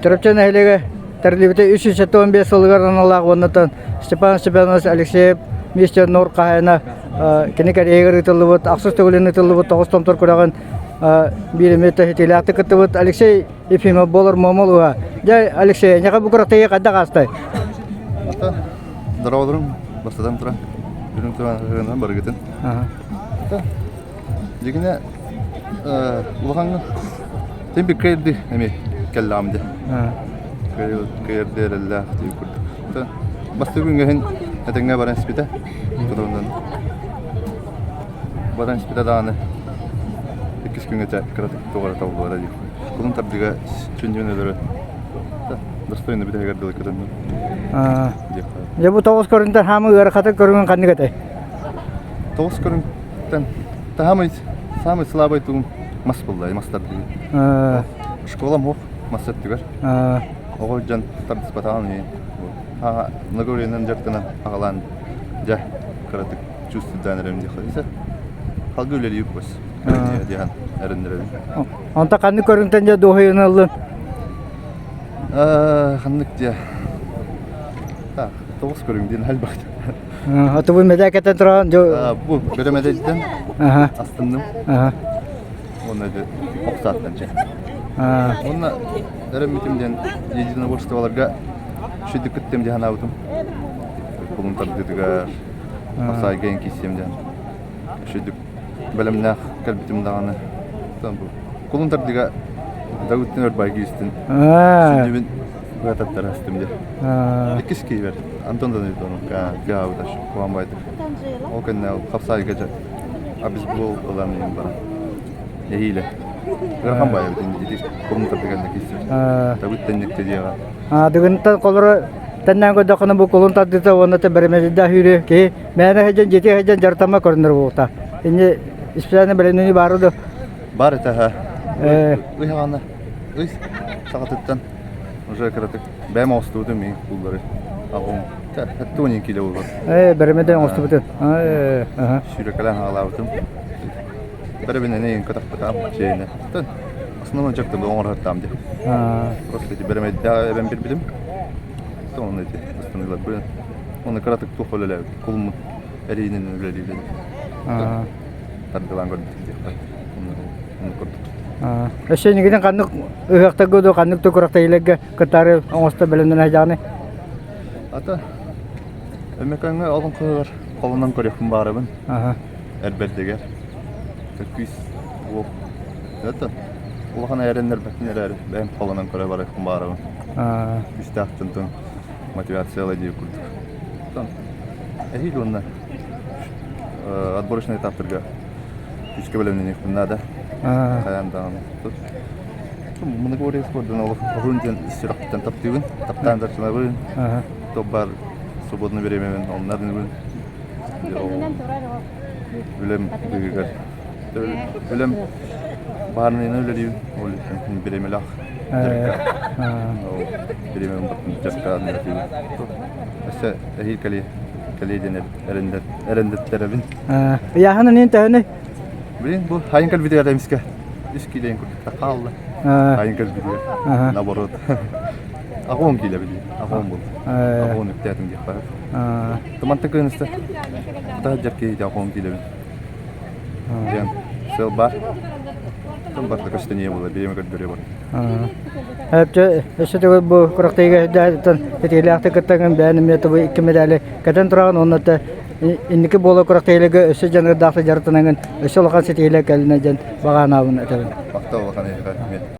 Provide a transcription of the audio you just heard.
Чурапчы нэһилиэгэ тэриллибитэ 375 сылыгар аналлаах уонна Степан Степанович Алексеев мистер Нур хаһаайына кини кэриэһигэр ыытыллыбыт ахсыс төгүлүн ыытыллыбыт тоҕус томтор күрэҕин биир эмиэ ситиилээхтик кыттыбыт Алексей Ефимов буолар Момол уһа. Дьэ, Алексей, эйиэхэ бу күрэхтэһии хайдах аастай? Ата, здороволорум, бастатан туран, үрүҥ туран барыгытын. Ата, Дьигинэ улахаҥҥа тин bir кыайырды эми кэллэҕим дии. Кыайырды эрэллээх дии курдук. Бастакы күҥҥэ этэҥҥэ баран испитэ. Тутунан баран испитэ даҕаны иккис күҥҥэ кыратык туох талбыара дии. Кулун тардыга сүнньүн өлөрө достойно бүтэһигэр дылы кытынным. Дьэ бу тоҕус көрүнтэн хаамы ыарахата көрүҥүн ханнык этэй? Тоҕус көрүҥтэн таһамый саамай слабай тугум мас булла мас тардыы. Школам ох мас өттүгэр. Оҕо дьон тардыспатаҕын иһин многовременным дьарыктанан аҕалаан дьэ кыратык чувствуйдаан эрэм диэххэ халгы үлэлиир бус диэн эрэннэрэбин. Онто ханнык көрүҥтэн дьэ дуоһуйан ыллын? Ханнык дьэ тоҕус көрүҥ диэн элбэх. Отубу мэдээ кэтэн туран дьо бу бөрө мэдэйдэн астынным. Уонна дьэ охсааттан чэ. Уонна эрэммитим диэн единоборстволарга шүдүк кыттым диэн санаабытым. Кулун тардыытыгар Асайга киссиэм диэн шүдүк бэлэмнээх кэлбитим даҕаны. Кулун тардыга Дагыттын өрбайгы истин. Сүнньүбүн Быататтар астым дьэ. Иккис киһибэр Антон Даниловка кыаабыта куһаҕан баайдык. Ол кэннэ хапсаайга дьэ обезбол ылан иһэн баран эһиилэ ыарахан баайабыт ити кулун тардыган киирсибит. Табыт тэнникте диэҕэ. Дыгынтан холоро тэннээн көрдөххүнэ бу кулун тардыта уонна бэрэмэдийдээх үүрү киһи мээнэ сылдьан дьиэтигэр сылдьан дьарытама көрүнэр буолта. Инни исписээнэ бэлэмнэнии баара дуо? Бар этэ ха. Ыйаҕана ый саҕатыттан Уже кыратык бэйэм оҥостубутум мин кууллары аҕым 70 кило буолар. Ээ, бэрэмэдэй оҥостубутун. Ээ, аха. Сүүрэкэлээн хаалаабытым. Бэрэбинэни кытахпытам чэйинэ. Основной дьарыктым оҥорохтаам дии. Просто эти бэрэмэйдээх эбэн билбитим. Оны эти ыстаныылар Оны кыратык туох үлэлээбит. Кулуммут эриинин үлэлиибин. Тардылаан көрбүтүм диэххэ. Оннук курдук. Өссө инникитин ханнык ыһыахтарга дуу, ханнык да күрэхтэһиилэргэ кыттаары оҥосто бэлэмнэнэ сылдьаҕыный? Ата Өмөкөҥҥө олоҥхоһугар холонон көрүөхпүн баарабын. Эрбэрдигэр. Күүс уох. Это улахан эрэннэрбэппин эрээри бэйэм холонон көрө барыахпын баарабын. Күүстээх дьонтон мотивация диир курдук. Эһиил уонна отборочный этаптарга күүскэ бэлэмнэниэхпин наада. Хайаан даҕаны. Многоборье спордун олох оһуун диэн ис сүрэхпиттэн таптыыбын. Таптаан дьарыктанабын. Топ бар свободное времямен оннарыныбын. Үлэм быыһыгар. Үлэм баарынан үлэлиибин. Ол иһин бириэмэлээх дьарыкка. Бириэмэм дьарыкка Өссө эһиил кэлиэ кэлиэ диэн эрэннэртэрэбин. Ыйааһын ынын төһөнүй? Блин, бу хайын кэлбитигэр эмискэ үс киилэйин курдук хаалла. Хайын кэлбитигэр наоборот. Аҕуон киилэ билии. Аҕуон буолла. Аҕуон үктээтим диэххэ. Туманта кыыныста. Таһырдьар киһи аҕуон киилэбин. Диэн сыл бар. Тым барда көстөнүө була, бириэмэ көрдөрүө бар. Өссө төгүл бу күрэхтэһиигэ сылдьан ситиһиилээхтик кыттаҥҥын бэйэн эмиэ тобу икки медали кэтэн тураҕын уонна инники буола күрэхтэһиилэргэ өссө дьаныардаахтык дьарыктанаҥҥын өссө улахан ситиһиилэр кэллинэ диэн баҕа санаабын этэбин. Махтал улахан эйиэхэ.